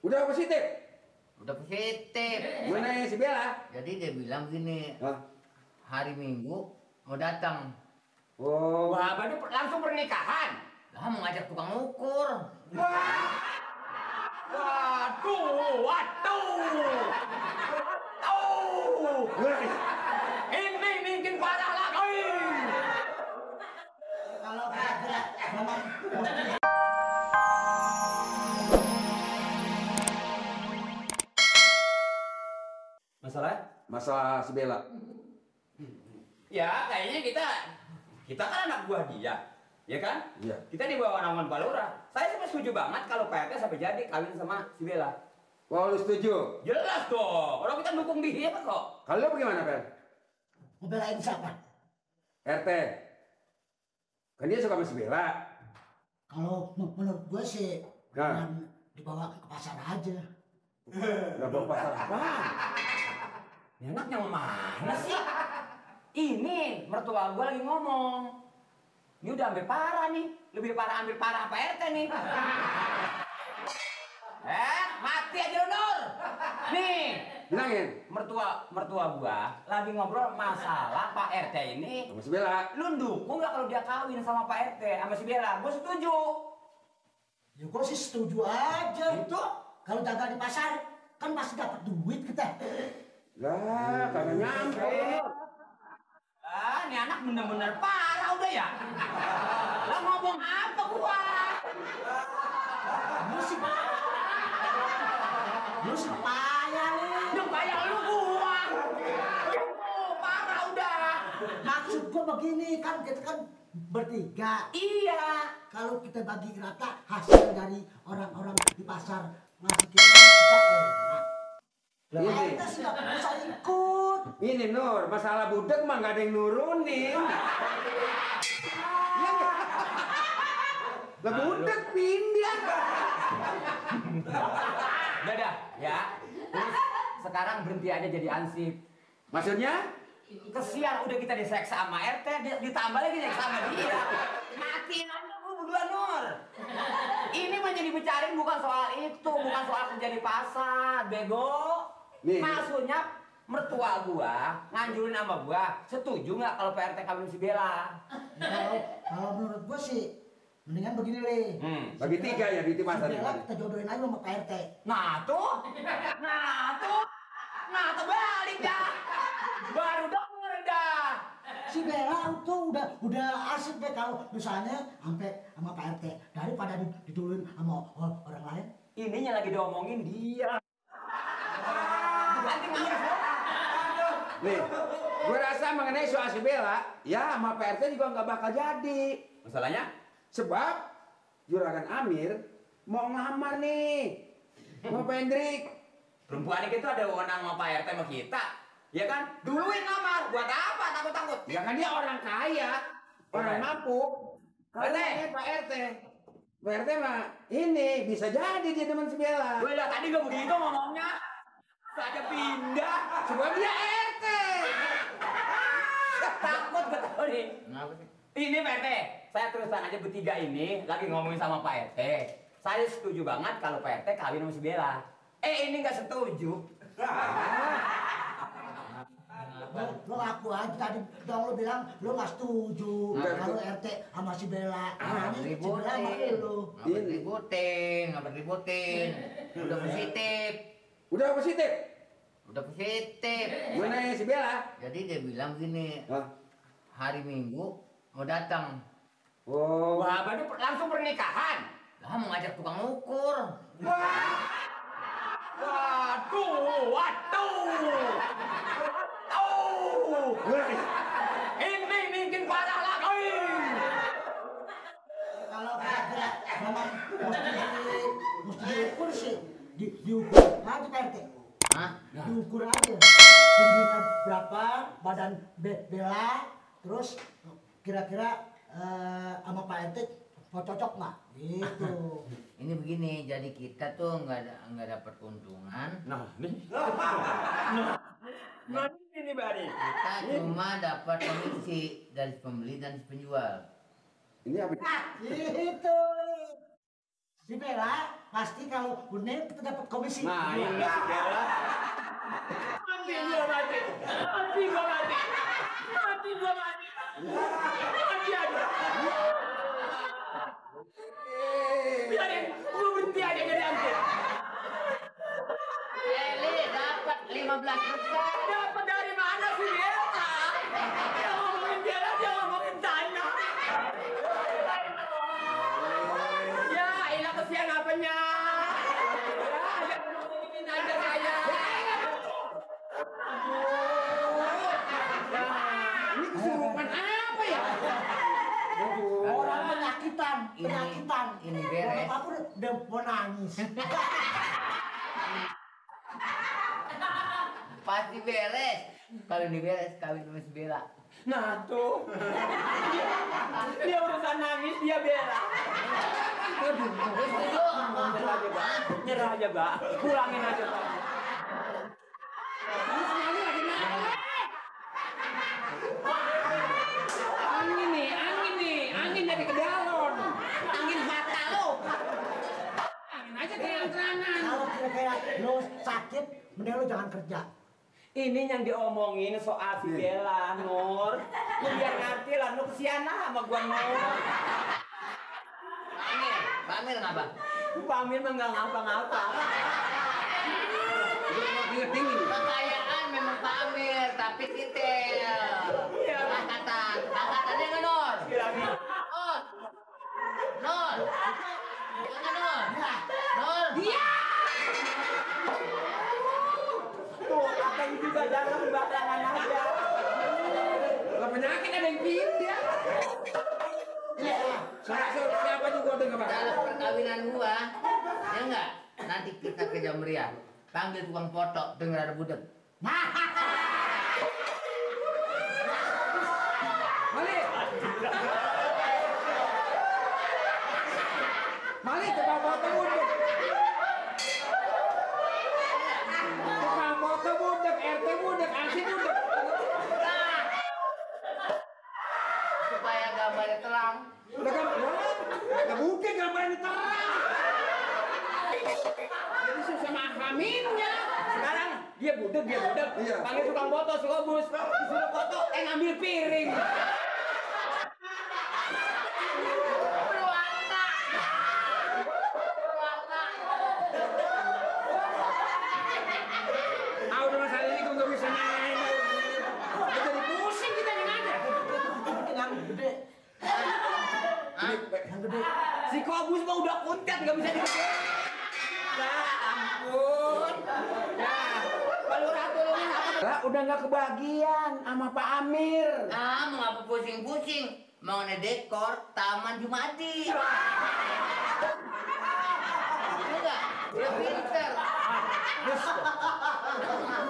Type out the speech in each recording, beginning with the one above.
Udah positif? Udah positif. Mana si Bella? Jadi dia bilang gini, hari Minggu mau datang. Oh. Wah, berarti langsung pernikahan? Lah mau ngajak tukang ukur. Wah. Waduh, waduh. Ini mungkin parah lagi. Kalau kira-kira memang Masalah si Bella. Ya, kayaknya kita kan anak buah dia, ya kan? Iya. Kita di bawah naungan Pak Lurah. Saya sih setuju banget kalau Pak RT sampai jadi kawin sama si Bella. Wah, lu setuju? Jelas dong, orang kita dukung dia kok. Kalau lu bagaimana, Ben? ngebelain siapa? RT. Kan dia suka sama si Bella. Kalau menurut gue sih Nah. jangan dibawa ke pasar aja. Nggak bawa pasar apa? Ini anak yang mana sih? Ini mertua gue lagi ngomong. Ini udah hampir parah nih. Lebih parah hampir parah Pak RT nih. Mati aja lu, Nur. Nih, Bilangin. mertua gua lagi ngobrol masalah Pak RT ini. Sama si Bella. Lu dukung nggak kalau dia kawin sama Pak RT sama si Bella? Gue setuju. Ya gue sih setuju aja. Itu Kalau dagang di pasar kan pasti dapat duit kita. Lah, kagak nyampe. ini anak bener-bener parah udah ya. Lah ngomong apa gua? Lu sih payah lu. Yang kayak lu gua. Parah udah. Maksud gue begini kan kita kan bertiga. Iya. Kalau kita bagi rata hasil dari orang-orang di pasar ngasih kita enak. Lah, ini. Kita sih nggak usah ikut. Ini Nur, masalah budak mah nggak ada yang nurunin. Iya nggak? Lah budak pindah. Udah ya. Terus sekarang berhenti aja jadi ansip. Maksudnya? Kesian udah kita diseksa sama RT, ditambah lagi diseksa sama dia. Matiin aja lu berdua, Nur. Ini mah jadi bicarain bukan soal itu, bukan soal kerja di pasar, bego. Nih. Maksudnya mertua gua nganjurin sama gua, setuju nggak kalau Pak RT kawin si Bella? Kalau menurut gue sih mendingan begini Le. Bagi tiga ya di pasar Si Bella ini. kita jodohin aja sama Pak RT. Nah tuh balik dah. Baru denger dah. Si Bella tuh udah asik deh kalau misalnya sampai sama Pak RT daripada diduluin sama orang lain. Ininya lagi diomongin dia. Ganti ngomong. Nih, gue rasa mengenai soal si Bella, ya sama Pak RT juga nggak bakal jadi. Masalahnya? Sebab Juragan Amir mau ngelamar nih sama Pak Hendrik. Perempuan itu ada wewenang sama Pak RT sama kita. Ya kan? Duluin lamar. Buat apa? Takut-takut. Ya kan dia orang kaya, orang mampu. Kalau RT. ini Pak RT. Pak RT mah ini bisa jadi dia teman si Bella. Gue lihat tadi gak begitu ngomongnya. Saja pindah. Sebab dia RT. Takut gue tahu nih. Kenapa sih? Ini Pak RT. Saya teruskan aja bertiga ini lagi ngomongin sama Pak RT. Saya setuju banget kalau Pak RT kawin sama si Bella. Ini nggak setuju. Lo ngaku aja tadi dong lo bilang lo nggak setuju kalau RT sama si Bella. Ini si Bella sama lo. Nggak ributin. Udah positif. Udah positif? Udah positif. Mana si Bella? Jadi dia bilang gini, hari Minggu mau datang. Oh. Wah, berarti langsung pernikahan. Lah mau ngajak tukang ukur. Waduh. Ini mungkin parah lagi. Kalau kira-kira memang mesti diukur sih, diukur aja Pak RT. Hah? Diukur aja tingginya berapa, badan Bella, terus kira-kira sama Pak RT mau cocok nggak? Gitu. Ini begini, jadi kita tuh nggak dapat keuntungan. Nah, ini Bari. Kita cuma dapat komisi dari pembeli dan penjual. Ini apa? Gitu. Si Bella pasti kalau bener kita dapat komisi. Nah, ini si Bella. Mati gua mati. Mati gua mati. Mati gua mati. Mati aja. Biarin, gua berhenti aja jadi anjing. Eli dapat 15%. Dapat dari mana sih Bella? Dia ngomongin Bella, dia ngomongin Tanya. Ya, ini kesian apanya? Ya, ngomongin aja saya. Ini kesurupan apa ya? Orang penyakitan. Ini beres. Apa udah mau nangis. Pasti beres. Kalau ini beres, kawin sama si Bella. Nah tuh, dia urusan nangis, dia Bella. Gue setuju. Nyerah aja, Mbak. Nyerah aja, Mbak. Pulangin aja, Mbak. Ini semuanya lagi naik. Angin jadi ke galon. Angin mata lo. Angin aja terang-terangan. Kalau kira-kira lo sakit, mending lo jangan kerja. Ini yang diomongin soal si Bella, Nur. Lu biar ngerti lah, lu kesian lah sama gua, Nur. Pamir ngapa? Pamir mah nggak ngapa-ngapa. Tinggi. Kekayaan memang Pamir, tapi titel. Iya. Angkatannya nggak Nur? Bilangin. Nur. Nur. Jangan Nur. Nur. Iya. Tuh, akang juga jangan sembarangan aja. Lah penyakit ada yang pindah. Siapa juga udah nggak bakal. Dalam perkawinan gua, ya enggak? Nanti kita ke Jamria. Panggil tukang foto, denger ada budek. Malik tukang foto budek. Tukang foto budek, RT budek, ASI budek. Supaya gambarnya terang. Udah kan? Nggak mungkin gambarnya terang. Jadi susah mahaminnya. Sekarang dia budek. Iya. Panggil tukang foto, si Obus. Disuruh foto, ngambil piring. Ah udah masalah ini gue nggak bisa main. Jadi pusing kita yang ada. Yang gede. Yang gede. Si Kobus mah udah kuntet, nggak bisa digede. Ya ampun. Ya, kalau ratu lu apa? Lah udah nggak kebagian sama Pak Amir. Mau ngapa pusing-pusing? Mau ngedekor Taman Jumadi. Enggak, udah pinter.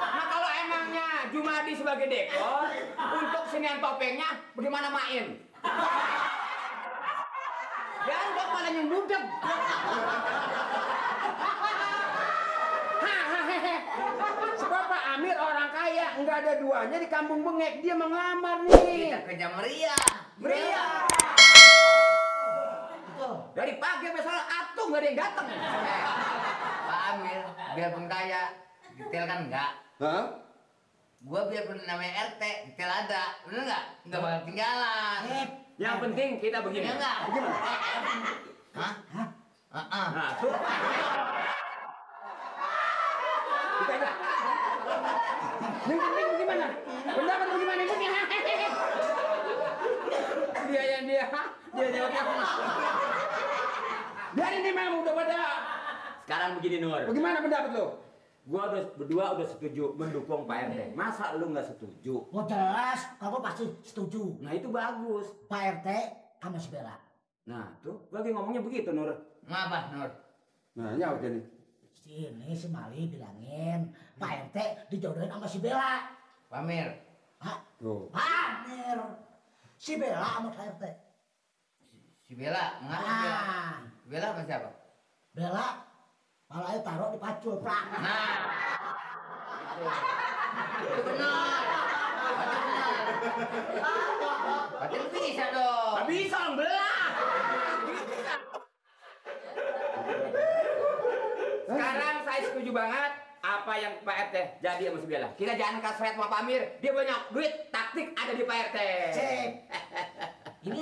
Nah kalau emangnya Jumadi sebagai dekor, untuk senian topengnya bagaimana main? Ya enggak malah yang budek. Sebab Pak Amir orang kaya, nggak ada duanya di kampung Bengek. Dia mengelamar nih. Kita ke Jamria. Meriah. Betul. Dari pagi sampai sore atuh nggak ada yang datang. Pak Amir, biarpun kaya, detail kan enggak. Hah? Gua biarpun namanya RT, detail ada. Bener enggak? Enggak bakal ketinggalan. Yang penting kita begini. Ya enggak? Gimana? Hah? Heeh. Nah, tuh. Kita ada. Nih, gimana? Pendapat lu gimana ini? Dia jawabnya apa? Biarin nih memang udah pada. Sekarang begini Nur. Bagaimana pendapat lu? Gua berdua udah setuju mendukung Pak RT. Masa lu nggak setuju? Oh jelas, kamu pasti setuju. Nah itu bagus. Pak RT sama si Bella. Nah tuh, gua lagi ngomongnya begitu Nur. Ngapa, Nur? Nah, nyawa nih. Sini si Mali bilangin Pak RT dijodohin sama si Bella. Pamir. Hah? Tuh. Amir. Si Bella sama Pak RT. Si Bella, ngapa si Bella? Ah, Bella sama siapa? Bella palanya taruh di pacul prak. Nah. Itu benar. Berarti lu bisa dong. Gak bisa orang belah. setuju banget apa yang Pak RT jadi sama si Bella. Kita jangan kasret sama Pak Amir. Dia banyak duit, taktik ada di Pak RT. Cek. Ini